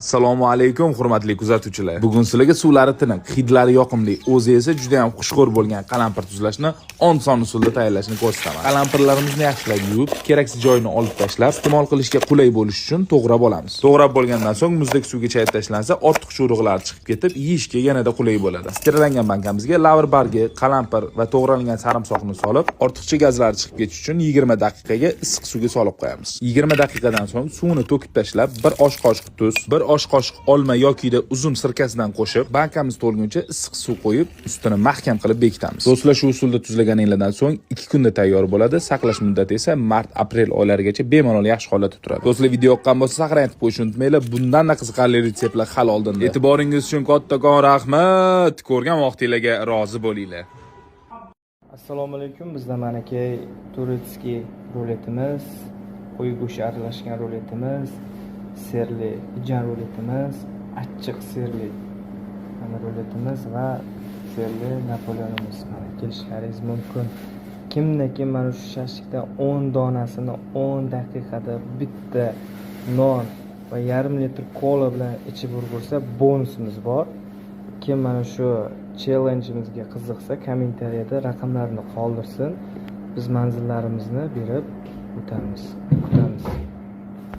Assalomu alaykum, hurmatli kuzatuvchilar. Bugun sizlarga suvlari tiniq, hidlari yoqimli, o'zi esa juda ham xushxo'r bo'lgan qalampir tuzlashni oson usulda tayyorlashni ko'rsataman. Qalampirlarimizni yaxshilab yuvib, keraksiz joyini olib tashlab, iste'mol qilishga qulay bo'lishi uchun to'g'rab olamiz. To'g'rab bo'lgandan so'ng muzdek suvga chayib tashlansa, ortiqcha urug'lar chiqib ketib, yeyishga yanada qulay bo'ladi. Sterillangan bankamizga lavr bargi, qalampir va to'g'ralgan sarimsoqni solib, ortiqcha gazlar chiqib ketishi uchun 20 daqiqaga issiq suvga solib qo'yamiz. 20 daqiqadan so'ng suvini to'kib tashlab, bir osh qoshiq tuz, bir osh qoshiq olma yokida uzum sirkasidan qo'shib, bankamiz to'lguncha issiq suv qo'yib, ustini mahkam qilib bekitamiz. Do'stlar, shu usulda tuzlaganinglardan so'ng 2 kunda tayyor bo'ladi. Saqlash muddati esa mart-aprel oylarigacha bemalol yaxshi holatda turadi. Do'stlar, video yoqqan bo'lsa, saqlanib qo'yishni unutmanglar. Bundan-da qiziqarli retseptlar hali oldinda. E'tiboringiz uchun kattakon rahmat. Ko'rgan vaqtinglarga rozi bo'linglar. Assalomu alaykum. Bizda manakay турецкий ruletimiz, qo'y go'shti aralashgan ruletimiz, сыр li ijan ruletimiz, achchiq сыр li mana ruletimiz va сыр li napoleonimiz. Mana, kelishlaringiz mumkin. Kimda kim mana shu shashlikdan 10 donasini 10 daqiqada bitta non va yarim litr kola bilan ichib ulgursa, bonusimiz bor. Kim mana shu challengeimizga qiziqsa, kommentariyada raqamlarini qoldirsin, biz manzillarimizni berib o'tamiz, kutamiz.